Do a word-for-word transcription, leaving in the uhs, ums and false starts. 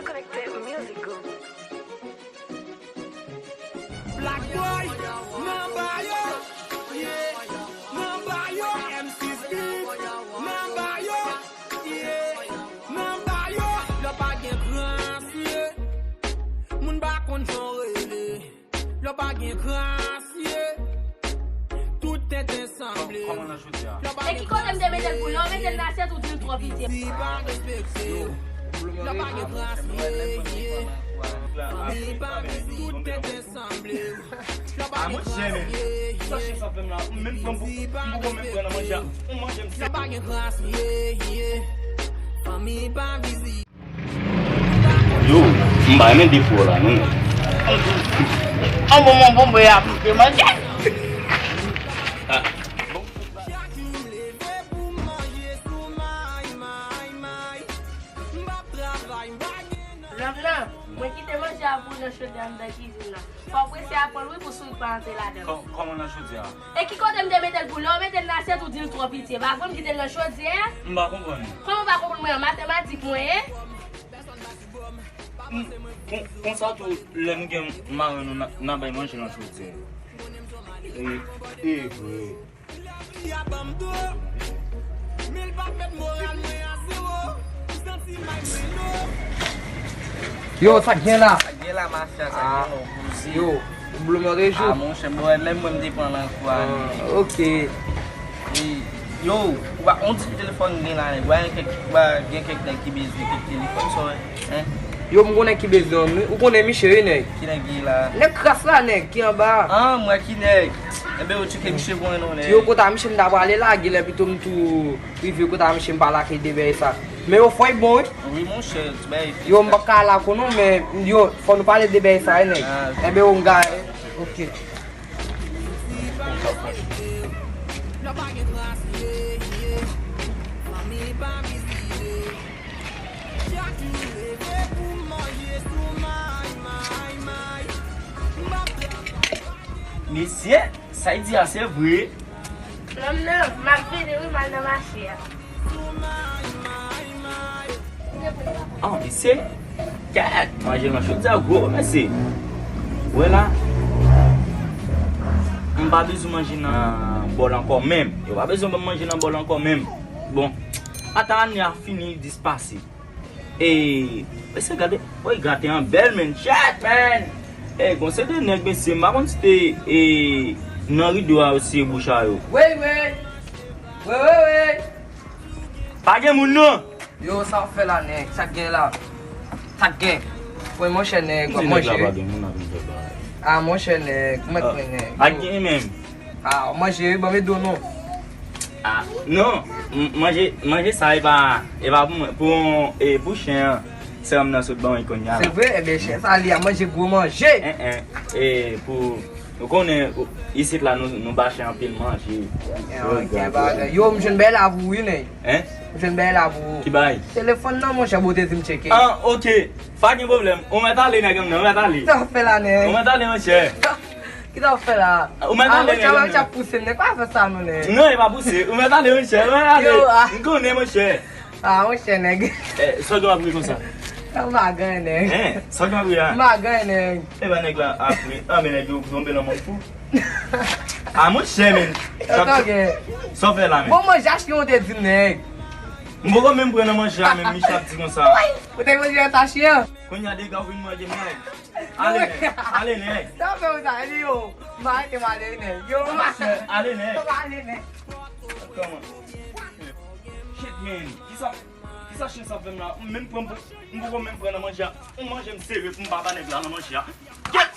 Konekte Music Group. Black Boy, nan ba yo, yeah, nan ba yo, M six Beat, nan ba yo, yeah, nan ba yo. Lè pa gen krans, yeah. Moun pa konn jan w rele. Lè pa gen krans, yeah. Tout tenten sanble. Kòman nan jodi a? E ki kote m te mete l pou lè w mete l nan asyèt ou di l twò piti. Yo, m bloke yon rejou, m wè lè m pran defann nan kou a. Tout tenten sanble. A monchè, men. Sa chen sa fè m la, m menm pran pou, m poko menm pran nan manje a. Ou manje m se. Lè pa gen krans, yeah, yeah. Fanmi pa vizib. Yo, m pa renmen defo w la non. An bon, an bon, bwè a pou te manje. Lòm nan, mwen kite manje a pou w nan chodyè anndan kizin nan. Fò w prese a pran l wi pou sourit pa antre ladan l. Kò- Kòman nan chodyè a? E ki kote m te mete l pou lè w mete l nan asyèt ou di l twò piti. E pa vre m kite l nan chodyè a? M pa konprann. Kòman w pa konprann mwen an? Matematik mwen ye? Kon- Konsa tou lè nou gen marenn nou n a- n a bay manje nan chodyè. E e vre. Yo, sa k gen la? Sa k gen la mafya, sa k gen la ou kouzen? Yo, ou blo mwen rejou? Ah monchè, bon, menm mwen m te pran nan kou a men. Ok. E, yo, ou pa, on ti telefòn gen la nèg, ou pa gen kèk, ou pa gen kèk nèg ki bezwen kèk telefòn sa w wè, en? Yo, m konnen ki bezwen w wi, ou konnen Miche wi nèg. Ki nèg ki la? Nèg kras la nèg, ki anba a. Ah, m wè ki nèg. Enben, yo tcheke Miche pou mwen non nèg. Yo, kota Miche m ta prale lage l, epi tou m tou. Rive kòt a miche m pa lage de bèy sa. Men yo fò y bon wi. Wi monchè, ti bèy. Yo m p ap ka al ak ou non, men yo fò nou pale de bèy sa wi nèg. Enben yo m gare. Ok. Mesye, sa y di a se vre. Lòm nan, m ap vini wi, m al nan mache a. An, mesye, kèt, manje nan chodyè gwo, mesye. Wè la, m pa bezwen manje nan bòl ankò menm. Yo pa bezwen ban m manje nan bòl ankò menm. Bon, ata ane a fini, dis pase. E, mesye gade, woy gate an bèl menn, chat menn. E, gon se de nèg mesye, m pa konn si te e, nan rido a yo siye bouch a yo. Wey wey. Wey wey wey. Pa gen moun non. Yo, sa w ap fè la nèg? Sa k gen la? Sa k gen? Woy monchè nèg, w ap manje wi. Ah monchè nèg, ou mèt pran nèg. Pa gen menm. Ah, manje wi, ban m ede w non. Ah, non, manje, manje sa e pa, e pa pou mwen, pou, e, pou chen an, sè m nan sot ban mwen kounye a la. Se vre? Enben chen sa li a manje gwo manje. En, en, e, pou, ou konnen, isit la nou, nou ba chen anpil manje. Yo, m jwenn bèy la pou ou wi nèg. En? M jwenn bèy la pou ou. Ki bagay? Telefòn nan monchè, bon w te di m tcheke. Ah, ok. Pa gen pwoblèm. Ou mèt ale nèg m nan, ou mèt ale. Sa w ap fè la nèg? Ou mèt ale monchè. Kisa w ap fè la? Ou mèt ale nèg. Ah monchè, w ap pouse m nèg, pa fè sa non nèg. Non, e pa pouse. Ou mèt ale monchè, ou mèt ale. M konnen monchè. Ah monchè nèg. Sa w gen w ap ri konsa? M pa gen nèg. Sa w gen w ap ri a? M pa gen nèg. E pa nèg la ap ri. Anben nèg yo tonbe nan mòn fou. Ah monchè menn. Sa w fè la menn? Bon manje a chen w te di m nèg. M poko menm pran nan manje a menm, Miche ap di konsa. Ou te manje a ta chen an? Kounye a dega w vin manje m nèg. Ale nèg, ale nèg. Sa w fè w sa, epi yo, m arete m ale wi nèg. Yo, m ale nèg. M ale nèg. Kòman? Shit man, kisa, kisa chen sa fè m la? M menm pran, m poko menm pran nan manje a. Ou manje m sere pou m pa ba nèg la nan manje a. Get!